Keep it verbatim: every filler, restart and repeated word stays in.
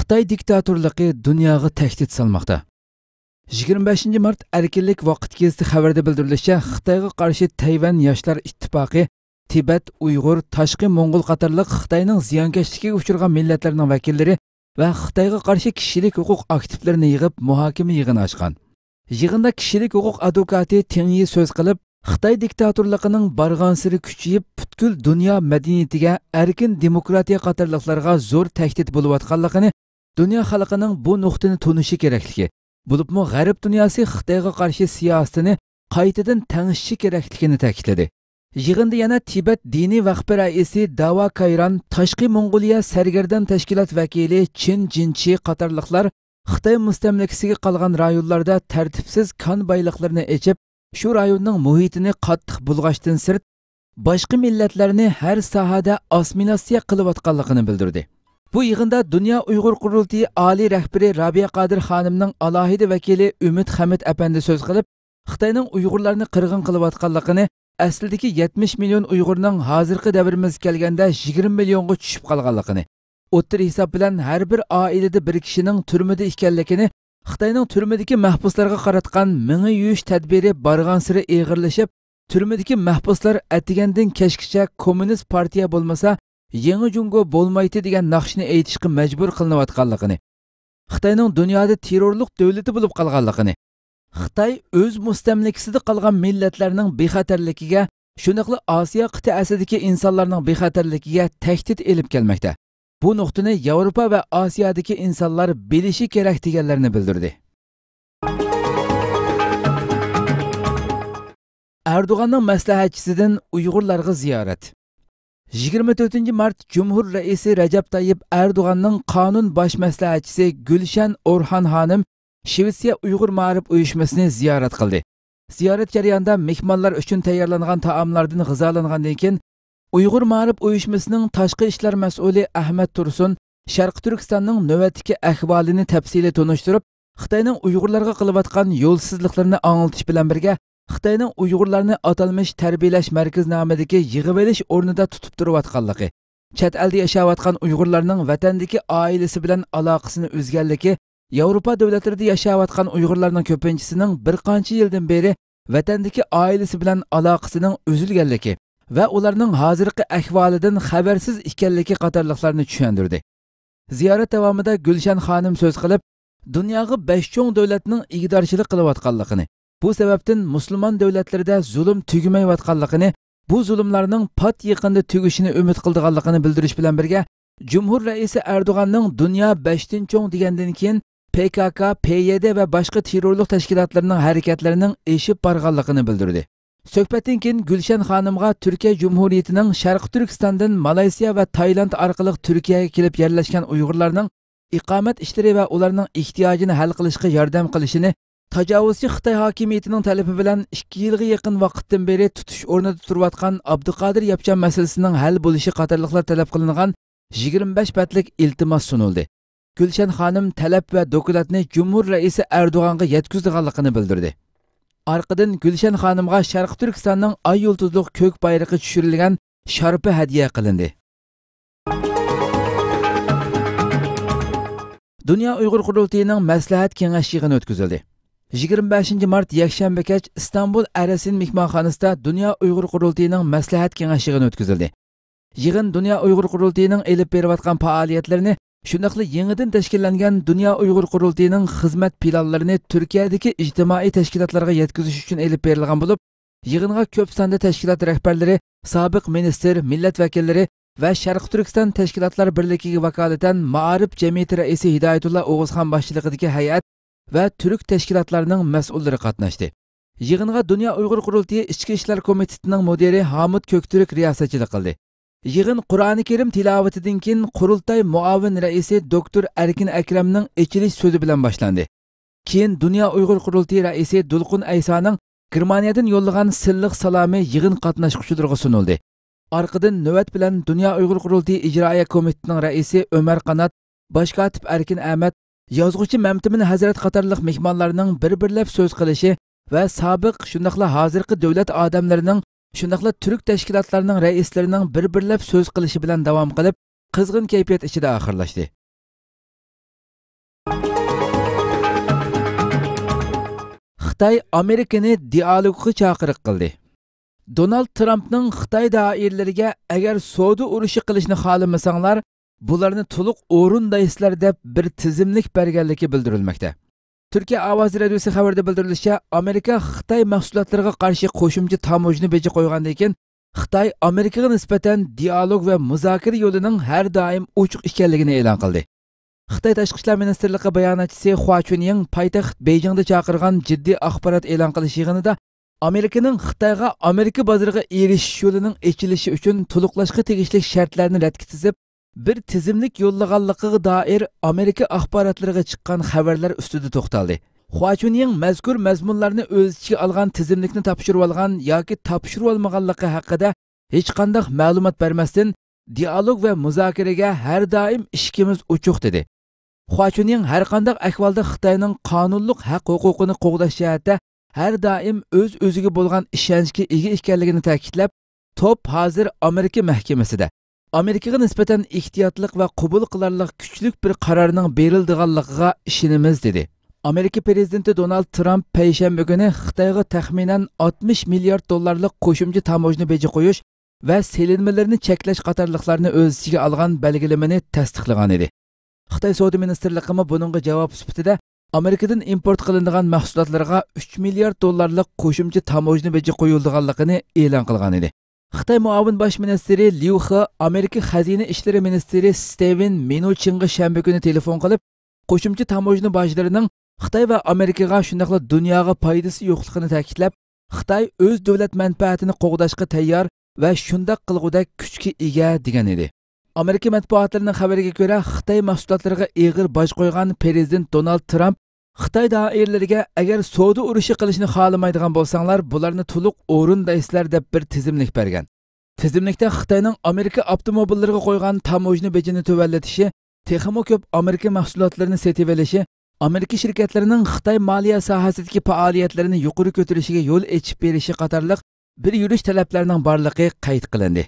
خىتاي دىكتاتورلۇقى دۇنياغا تەھدىت سالماقتا. يىگىرمە بەشىنچى مارت ئەركىنلىك ۋاقىت گېزىتى خەۋىرىدە بىلدۈرۈلۈشىچە، خىتايغا قارشى تەيۋەن ياشلار ئىتتىپاقى تىبەت، ئۇيغۇر، تاشقى موڭغۇل قاتارلىق خىتاينىڭ زىيانكەشلىكىگە ئۇچرىغان مىللەتلەرنىڭ ۋەكىللىرى ۋە خىتايغا قارشى كىشىلىك ھوقۇق ئاكتىپلىرىنى يىغىپ، مۇھاكىمە يىغىنى ئاچقان. يىغىندا كىشىلىك ھوقۇق ئادۋوكاتى تېڭ يى سۆز قىلىپ، خىتاي دىكتاتورلۇقىنىڭ بارغانسېرى كۈچىيىپ، پۈتكۈل دۇنيا مەدەنىيىتىگە، ئەركىن دېموكراتىيە قاتارلىقلارغا زور تەھدىت بولۇۋاتقانلىقىنى، دۇنيا خەلقىنىڭ بۇ نۇقتىنى تونۇشى كېرەكلىكى، بولۇپمۇ غەرب دۇنياسى خىتايغا قارشى سىياسىتىنى قايتىدىن تەڭشىشى كېرەكلىكىنى تەكىتلىدى. يىغىندا يەنە تىبەت دىنىي ۋەقپى رەئىسى داۋا كايران، تاشقى موڭغۇلىيە سەرگەردان تەشكىلات ۋەكىلى چىن جىنچى قاتارلىقلار خىتاي مۇستەملىكىسىگە قالغان رايونلاردا تەرتىپسىز كان بايلىقلىرىنى ئېچىپ، شۇ رايوننىڭ مۇھىتىنى قاتتىق بۇلغاشتىن سىرت، باشقا مىللەتلەرنى ھەر ساھەدە ئاسسىمىلياتسىيە قىلىۋاتقانلىقىنى بىلدۈردى. بۇ يىغىندا دۇنيا ئۇيغۇر قۇرۇلتىيى ئالىي رەھبىرى رابىيە قادىر خانىمنىڭ ئالاھىدە ۋەكىلى ئۈمىد خەمىت ئەپەندى سۆز قىلىپ، خىتاينىڭ ئۇيغۇرلارنى قىرغىن قىلىۋاتقانلىقىنى، ئەسلىدىكى يەتمىش مىليون ئۇيغۇرنىڭ ھازىرقى دەۋرىمىزگە كەلگەندە يىگىرمە مىليونغا چۈشۈپ قالغانلىقىنى، ئوتتۇرا ھېساب بىلەن ھەر بىر ئائىلىدە بىر كىشىنىڭ تۈرمىدە ئىكەنلىكىنى، خىتاينىڭ تۈرمىدىكى مەھبۇسلارغا قاراتقان مېڭە يۇيۇش تەدبىرى بارغانسېرى ئېغىرلىشىپ، تۈرمىدىكى مەھبۇسلار ئەتىگەندىن كەچكىچە كوممۇنىست پارتىيە بولمىسا، يېڭى جۇڭگو بولمايتتى دېگەن ناخشىنى ئېيتىشقا مەجبۇر قىلىنىۋاتقانلىقىنى، خىتاينىڭ دۇنيادا تېررورلۇق دۆلىتى بولۇپ قالغانلىقىنى، خىتاي ئۆز مۇستەملىكىسىدە قالغان مىللەتلەرنىڭ بىخەتەرلىكىگە، شۇنداقلا ئاسىيا قىتئەسىدىكى ئىنسانلارنىڭ بىخەتەرلىكىگە تەھدىت ئېلىپ كەلمەكتە. بۇ نۇقتىنى ياۋروپا ۋە ئاسىيادىكى ئىنسانلار بىلىشى كېرەك، دېگەنلەرنى بىلدۈردى. ئەردوغاننىڭ مەسلىھەتچىسىدىن ئۇيغۇرلارغا زىيارەت. يىگىرمە تۆتىنچى مارت جۇمھۇر رەئىسى رەجەپ تايىپ ئەردوغاننىڭ قانۇن باش مەسلىھەتچىسى گۈلشەن ئورھان خانىم شىۋېتسىيە ئۇيغۇر مائارىپ ئۇيۇشمىسىنى زىيارەت قىلدى. زىيارەت جەريانىدا مېھمانلار ئۈچۈن تەييارلانغان تائاملاردىن غىزالانغاندىن كېيىن، ئۇيغۇر مائارىپ ئۇيۇشمىسىنىڭ تاشقى ئىشلار مەسئۇلى ئەھمەد تۇرسۇن شەرقىي تۈركىستاننىڭ نۆۋەتتىكى ئەھۋالىنى تەپسىلىي تونۇشتۇرۇپ، خىتاينىڭ ئۇيغۇرلارغا قىلىۋاتقان يولسىزلىقلىرىنى ئاڭلىتىش بىلەن بىرگە، خىتاينىڭ ئۇيغۇرلارنى ئاتالمىش تەربىيەلەش مەركىزى نامىدىكى يىغىۋېلىش ئورنىدا تۇتۇپ تۇرۇۋاتقانلىقى، چەت ئەلدە ياشاۋاتقان ئۇيغۇرلارنىڭ ۋەتەندىكى ئائىلىسى بىلەن ئالاقىسىنى ئۈزگەنلىكى، ياۋروپا دۆلەتلىرىدە ياشاۋاتقان ئۇيغۇرلارنىڭ كۆپىنچىسىنىڭ بىر قانچە يىلدىن بېرى ۋەتەندىكى ئائىلىسى بىلەن ئالاقىسىنىڭ ئۈزۈلگەنلىكى ۋە ئۇلارنىڭ ھازىرقى ئەھۋالىدىن خەۋەرسىز ئىكەنلىكى قاتارلىقلارنى چۈشەندۈردى. زىيارەت داۋامىدا گۈلشەن خانىم سۆز قىلىپ، دۇنياغا بەش چوڭ دۆلەتنىڭ ئىگىدارچىلىق قىلىۋاتقانلىقىنى، بۇ سەۋەبتىن مۇسۇلمان دۆلەتلىرىدە زۇلۇم تۈگىمەيۋاتقانلىقىنى، بۇ زۇلۇملارنىڭ پات يېقىندا تۈگىشىنى ئۈمىد قىلىدىغانلىقىنى بىلدۈرۈش بىلەن بىرگە، جۇمھۇر رەئىسى ئەردوغاننىڭ دۇنيا بەشتىن چوڭ دېگەندىن كېيىن، پې كا كا، پې يې دې ۋە باشقا تېررورلۇق تەشكىلاتلىرىنىڭ ھەرىكەتلىرىنىڭ ئېشىپ بارغانلىقىنى بىلدۈردى. سۆھبەتتىن كېيىن گۈلشەن خانىمغا تۈركىيە جۇمھۇرىيىتىنىڭ شەرقىي تۈركىستاندىن مالايسىيا ۋە تايلاند ئارقىلىق تۈركىيەگە كېلىپ يەرلەشكەن ئۇيغۇرلارنىڭ ئىقامەت ئىشلىرى ۋە ئۇلارنىڭ ئېھتىياجىنى ھەل قىلىشقا ياردەم قىلىشىنى، تاجاۋۇزچى خىتاي ھاكىمىيىتىنىڭ تەلىپى بىلەن ئىككى يىلغا يېقىن ۋاقىتتىن بېرى تۇتۇش ئورنىدا تۇرۇۋاتقان ئابدۇقادىر ياپچان مەسىلىسىنىڭ ھەل بولۇشى قاتارلىقلار تەلەپ قىلىنغان يىگىرمە بەش بەتلىك ئىلتىماس سۇنۇلدى. گۈلشەن خانىم تەلەپ ۋە دوكلاتنى جۇمھۇر رەئىسى ئەردوغانغا يەتكۈزىدىغانلىقىنى بىلدۈردى. ئارقىدىن گۈلشەن خانىمغا شەرقىي تۈركىستاننىڭ ئاي يۇلتۇزلۇق كۆك بايرىقى چۈشۈرۈلگەن شارپا ھەدىيە قىلىندى. دۇنيا ئۇيغۇر قۇرۇلتىيىنىڭ مەسلىھەت كېڭەش يىغىنى ئۆتكۈزۈلدى. يىگىرمە بەشىنچى مارت يەكشەنبە كەچ ئىستانبۇل ئەرەسىن مېھمانخانىسىدا دۇنيا ئۇيغۇر قۇرۇلتىيىنىڭ مەسلىھەت كېڭەش يىغىنى ئۆتكۈزۈلدى. يىغىن دۇنيا ئۇيغۇر قۇرۇلتىيىنىڭ ئېلىپ بېرىۋاتقان پائالىيەتلىرىنى، شۇنداقلا يېڭىدىن تەشكىللەنگەن دۇنيا ئۇيغۇر قۇرۇلتىيىنىڭ خىزمەت پىلانلىرىنى تۈركىيەدىكى ئىجتىمائىي تەشكىلاتلارغا يەتكۈزۈش ئۈچۈن ئېلىپ بېرىلغان بولۇپ، يىغىنغا كۆپ ساندا تەشكىلات رەھبەرلىرى، سابىق مىنىستىر، مىللەت ۋەكىللىرى ۋە شەرقىي تۈركىستان تەشكىلاتلار بىرلىكىگە ۋاكالىتەن مائارىپ جەمئىيىتى رەئىسى ھىدايەتۇللا ئوغۇزخان باشچىلىقىدىكى ھەيئەت ۋە تۈرك تەشكىلاتلارنىڭ مەسئۇللىرى قاتناشتى. يىغىنغا دۇنيا ئۇيغۇر قۇرۇلتىيى ئىچكى ئىشلار كومىتېتىنىڭ مۇدىرى ھامۇت كۆكتۈرك رىياسەتچىلىك قىلدى. يىغىن قۇرئانى كەرىم تىلاۋىتىدىن كېيىن قۇرۇلتاي مۇئاۋىن رەئىسى دوكتور ئەركىن ئەكرەمنىڭ ئېچىلىش سۆزى بىلەن باشلاندى. كېيىن دۇنيا ئۇيغۇر قۇرۇلتىيى رەئىسى دولقۇن ئەيسانىڭ گېرمانىيەدىن يوللىغان سىللىق سالامى يىغىن قاتناشقۇچىلىرىغا سۇنۇلدى. ئارقىدىن نۆۋەت بىلەن دۇنيا ئۇيغۇر قۇرۇلتىيى ئىجرائىيە كومىتېتىنىڭ رەئىسى ئۆمەر قانات، باش كاتىپ ئەركىن ئەمەت، يازغۇچى مەمتىمىن ھەزرەت قاتارلىق مېھمانلارنىڭ بىر-بىرلەپ سۆز قىلىشى ۋە سابىق، شۇنداقلا ھازىرقى دۆلەت ئادەملىرىنىڭ، شۇنداقلا تۈرك تەشكىلاتلارنىڭ رەئىسلىرىنىڭ بىر-بىرلەپ سۆز قىلىشى بىلەن داۋام قىلىپ، قىزغىن كەيپىيات ئىچىدە ئاخىرلاشتى. خىتاي ئامېرىكىنى دىئالوگقا چاقىرىق قىلدى. دونالد ترامپنىڭ خىتاي دائىرىلىرىگە ئەگەر سودا ئۇرۇشى قىلىشنى خالىمىساڭلار، بۇلارنى تولۇق ئورۇندايسىلەر دەپ بىر تىزىملىك بەرگەنلىكى بىلدۈرۈلمەكتە. تۈركىيە ئاۋازى رادىيوسى خەۋىرىدە بىلدۈرۈلۈشىچە، ئامېرىكا خىتاي مەھسۇلاتلىرىغا قارشى قوشۇمچە تاموژنا بېجى قويغاندىن كېيىن، خىتاي ئامېرىكىغا نىسبەتەن دىئالوگ ۋە مۇزاكىرە يولىنىڭ ھەر دائىم ئوچۇق ئىكەنلىكىنى ئېلان قىلدى. خىتاي تاشقى ئىشلار مىنىستىرلىقى باياناتچىسى خۇا چۈنيىڭ پايتەخت بېيجىڭدا چاقىرغان جىددىي ئاخبارات ئېلان قىلىش يىغىنىدا ئامېرىكىنىڭ خىتايغا ئامېرىكا بازىرىغا ئېرىشىش يولىنىڭ ئېچىلىشى ئۈچۈن تولۇقلاشقا تېگىشلىك شەرتلەرنى رەتكە تىزىپ، بىر تىزىملىك يوللىغانلىقىغا دائىر ئامېرىكا ئاخباراتلىرىغا چىققان خەۋەرلەر ئۈستىدە توختالدى. خۇا چۈنيىڭ مەزكۇر مەزمۇنلارنى ئۆز ئىچىگە ئالغان تىزىملىكنى تاپشۇرۇۋالغان ياكى تاپشۇرۇۋالمىغانلىقى ھەققىدە ھېچقانداق مەلۇمات بەرمەستىن، دىئالوگ ۋە مۇزاكىرىگە ھەر دائىم ئىشىكىمىز ئوچۇق، دېدى. خۇا چۈنيىڭ ھەرقانداق ئەھۋالدا خىتاينىڭ قانۇنلۇق ھەق ھوقۇقىنى قوغداش جەھەتتە ھەر دائىم ئۆز-ئۆزىگە بولغان ئىشەنچكە ئىگە ئىكەنلىكىنى تەكىتلەپ، توپ ھازىر ئامېرىكا مەھكىمىسىدە. ئامېرىكىغا نىسبەتەن ئېھتىياتلىق ۋە قوبۇل قىلارلىق كۈچلۈك بىر قارارنىڭ بېرىلىدىغانلىقىغا ئىشىنىمىز، دېدى. ئامېرىكا پىرېزىدېنتى دونالد ترامپ پەيشەنبە كۈنى خىتايغا تەخمىنەن ئاتمىش مىليارد دوللارلىق قوشۇمچە تاموژنا بېجى قويۇش ۋە سېلىنمىلىرىنى چەكلەش قاتارلىقلارنى ئۆز ئىچىگە ئالغان بەلگىلىمىنى تەستىقلىغان ئىدى. خىتاي سودا مىنىستىرلىقىمۇ بۇنىڭغا جاۋاب سۈپىتىدە ئامېرىكىدىن ئىمپورت قىلىنىدىغان مەھسۇلاتلىرىغا ئۈچ مىليارد دوللارلىق قوشۇمچە تاموژنا بېجى قويۇلىدىغانلىقىنى ئېلان قىلغان ئىدى. خىتاي مۇئاۋىن باش مىنىستىرى ليۇ خې ئامېرىكا خەزىنە ئىشلىرى مىنىستىرى ستېۋېن مىنۇچىڭغا شەنبە كۈنى تېلېفون قىلىپ، قوشۇمچە تاموژنا باجلىرىنىڭ خىتاي ۋە ئامېرىكىغا، شۇنداقلا دۇنياغا پايدىسى يوقلۇقىنى تەكىتلەپ، خىتاي ئۆز دۆلەت مەنپەئەتىنى قوغداشقا تەييار ۋە شۇنداق قىلغۇدەك كۈچكە ئىگە، دېگەن ئىدى. ئامېرىكا مەتبۇئاتلىرىنىڭ خەۋىرىگە كۆرە، خىتاي مەھسۇلاتلىرىغا ئېغىر باج قويغان پىرېزىدېنت دونالد ترامپ خىتاي دائىرىلىرىگە ئەگەر سودا ئۇرۇشى قىلىشنى خالىمايدىغان بولساڭلار، بۇلارنى تولۇق ئورۇندايسىلەر، دەپ بىر تىزىملىك بەرگەن. تىزىملىكتە خىتاينىڭ ئامېرىكا ئاپتوموبىللىرىغا قويغان تاموژنا بېجىنى تۆۋەنلىتىشى، تېخىمۇ كۆپ ئامېرىكا مەھسۇلاتلىرىنى سېتىۋېلىشى، ئامېرىكا شىركەتلىرىنىڭ خىتاي مالىيە ساھەسىدىكى پائالىيەتلىرىنى يۇقىرى كۆتۈرۈشىگە يول ئېچىپ بېرىشى قاتارلىق بىر يۈرۈش تەلەپلەرنىڭ بارلىقى قەيت قىلىندى.